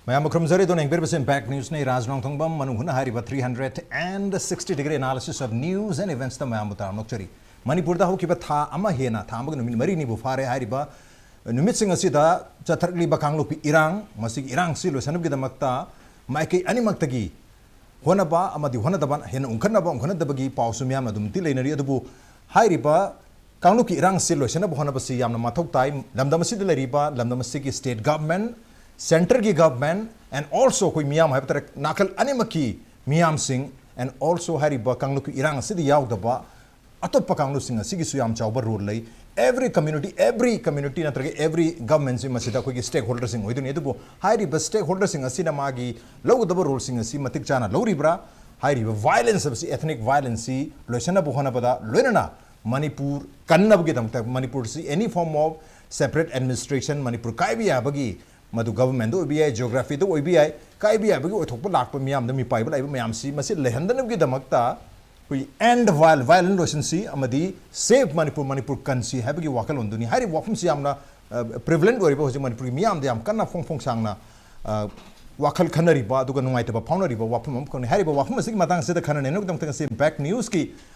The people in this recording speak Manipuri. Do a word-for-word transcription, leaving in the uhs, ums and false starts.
ꯃꯌꯥꯝꯕꯨ ꯈꯨꯔꯨꯝꯖꯔꯤ꯫ ꯑꯗꯨꯅ ꯌꯦꯡꯕꯤꯔꯤꯕꯁꯤ ꯏꯝꯄꯦꯛ ꯅ꯭ꯌꯨꯁꯅꯤ꯫ ꯔꯥꯖ ꯅꯣꯡꯊꯣꯡꯕꯝ ꯃꯅꯨꯡ ꯍꯨꯠꯅ ꯍꯥꯏꯔꯤꯕ three hundred and sixty degree analysis of news and eventsꯇ ꯃꯌꯥꯝꯕꯨ ꯇꯔꯥꯝꯅ ꯑꯣꯛꯆꯔꯤ꯫ ꯃꯅꯤꯄꯨꯔꯗ ꯍꯧꯈꯤꯕ ꯊꯥ ꯑꯃ ꯍꯦꯟꯅ, ꯊꯥ ꯑꯃꯒ ꯅꯨꯃꯤꯠ ꯃꯔꯤꯅꯤꯕꯨ ꯐꯥꯔꯦ꯫ ꯍꯥꯏꯔꯤꯕ ꯅꯨꯃꯤꯠꯁꯤꯡ ꯑꯁꯤꯗ ꯆꯠꯊꯔꯛꯂꯤꯕ ꯀꯥꯡꯂꯨꯞꯀꯤ ꯏꯔꯥꯡ, ꯃꯁꯤꯒꯤ ꯏꯔꯥꯡꯁꯤ ꯂꯣꯏꯁꯤꯟꯅꯕꯒꯤꯗꯃꯛꯇ ꯃꯥꯏꯀꯩ ꯑꯅꯤꯃꯛꯇꯒꯤ ꯍꯣꯠꯅꯕ ꯑꯃꯗꯤ ꯍꯣꯠꯅꯗꯕ, ꯍꯦꯟꯅ ꯎꯪꯈꯠꯅꯕ, ꯎꯪꯈꯠꯅꯗꯕꯒꯤ ꯄꯥꯎꯁꯨ ꯃꯤꯌꯥꯝꯅ ꯑꯗꯨꯝ ꯇꯤ ꯂꯩꯅꯔꯤ꯫ ꯑꯗꯨꯕꯨ ꯍꯥꯏꯔꯤꯕ ꯀꯥꯡꯂꯨꯞꯀꯤ ꯏꯔꯥꯡꯁꯤ ꯂꯣꯏꯁꯤꯟꯅꯕ ꯍꯣꯠꯅꯕꯁꯤ ꯌꯥꯝꯅ ꯃꯊꯧ ꯇꯥꯏ꯫ ꯂꯝꯗꯝ ꯑꯁꯤꯗ ꯂꯩꯔꯤꯕ, ꯂꯝꯗꯝ ꯑꯁꯤꯒꯤ state government, centreꯒꯤ government, and also ꯑꯩꯈꯣꯏ ꯃꯤꯌꯥꯝ ꯍꯥꯏꯕ ꯇꯥꯔꯦ, ꯅꯥꯀꯜ ꯑꯅꯤꯃꯛꯀꯤ ꯃꯤꯌꯥꯝꯁꯤꯡ, and also ꯍꯥꯏꯔꯤꯕ ꯀꯥꯡꯂꯨꯞꯀꯤ ꯏꯔꯥꯡ ꯑꯁꯤꯗ ꯌꯥꯎꯗꯕ ꯑꯇꯣꯞꯄ ꯀꯥꯡꯂꯨꯞꯁꯤꯡ ꯑꯁꯤꯒꯤꯁꯨ ꯌꯥꯝ ꯆꯥꯎꯕ role ꯂꯩ꯫ Every community, every community ꯅꯠꯇ꯭ꯔꯒ every governmentꯁꯤ ꯃꯁꯤꯗ ꯑꯩꯈꯣꯏꯒꯤ stakeholderꯁꯤꯡ ꯑꯣꯏꯗꯣꯏꯅꯤ꯫ ꯑꯗꯨꯕꯨ ꯍꯥꯏꯔꯤꯕ stakeholderꯁꯤꯡ ꯑꯁꯤꯅ ꯃꯥꯒꯤ ꯂꯧꯒꯗꯕ roleꯁꯤꯡ ꯑꯁꯤ ꯃꯇꯤꯛ ꯆꯥꯅ ꯂꯧꯔꯤꯕ꯭ꯔꯥ? ꯍꯥꯏꯔꯤꯕ violence ꯍꯥꯏꯕꯁꯤ, ethnic violenceꯁꯤ ꯂꯣꯏꯁꯤꯟꯅꯕ ꯍꯣꯠꯅꯕꯗ, ꯂꯣꯏꯅꯅ ꯃꯅꯤꯄꯨꯔ ꯀꯟꯅꯕꯒꯤꯗꯃꯛꯇ, ꯃꯅꯤꯄꯨꯔꯁꯤ any form of separate administration, Manipur ꯀꯥꯏꯕ ꯌꯥꯕꯒꯤ, ꯃꯗꯨ governmentꯗ ꯑꯣꯏꯕ ꯌꯥꯏ, geographyꯗ ꯑꯣꯏꯕ ꯌꯥꯏ, ꯀꯥꯏꯕ ꯌꯥꯕꯒꯤ ꯑꯣꯏꯊꯣꯛꯄ ꯂꯥꯛꯄ ꯃꯤꯌꯥꯝꯗ, ꯃꯤꯄꯥꯏꯕ ꯂꯥꯛꯏꯕ ꯃꯌꯥꯝꯁꯤ, ꯃꯁꯤ ꯂꯩꯍꯟꯗꯅꯕꯒꯤꯗꯃꯛꯇ ꯑꯩꯈꯣꯏ end viol-, violence ꯂꯣꯏꯁꯤꯟꯁꯤ ꯑꯃꯗꯤ save ꯃꯅꯤꯄꯨꯔ, ꯃꯅꯤꯄꯨꯔ ꯀꯟꯁꯤ ꯍꯥꯏꯕꯒꯤ ꯋꯥꯈꯜꯂꯣꯟꯗꯨꯅꯤ꯫ ꯍꯥꯏꯔꯤꯕ ꯋꯥꯐꯝꯁꯤ ꯌꯥꯝꯅ, ꯑ, prevalent ꯑꯣꯏꯔꯤꯕ, ꯍꯧꯖꯤꯛ ꯃꯅꯤꯄꯨꯔꯒꯤ ꯃꯤꯌꯥꯝꯗ ꯌꯥꯝ ꯀꯟꯅ ꯐꯣꯡ ꯐꯣꯡ ꯁꯥꯡꯅ, ꯑ, ꯋꯥꯈꯜ ꯈꯟꯅꯔꯤꯕ, ꯑꯗꯨꯒ ꯅꯨꯡꯉꯥꯏꯇꯕ ꯐꯥꯎꯅꯔꯤꯕ ꯋꯥꯐꯝ ꯑꯃꯈꯛꯅꯤ꯫ ꯍꯥꯏꯔꯤꯕ ꯋꯥꯐꯝ ꯑꯁꯤꯒꯤ ꯃꯇꯥꯡꯁꯤꯗ ꯈꯟꯅ ꯅꯩꯅꯕꯒꯤꯗꯃꯛꯇ ꯉꯁꯤ ꯏꯝꯄꯦꯛ ꯅ꯭ꯌꯨꯁꯀꯤ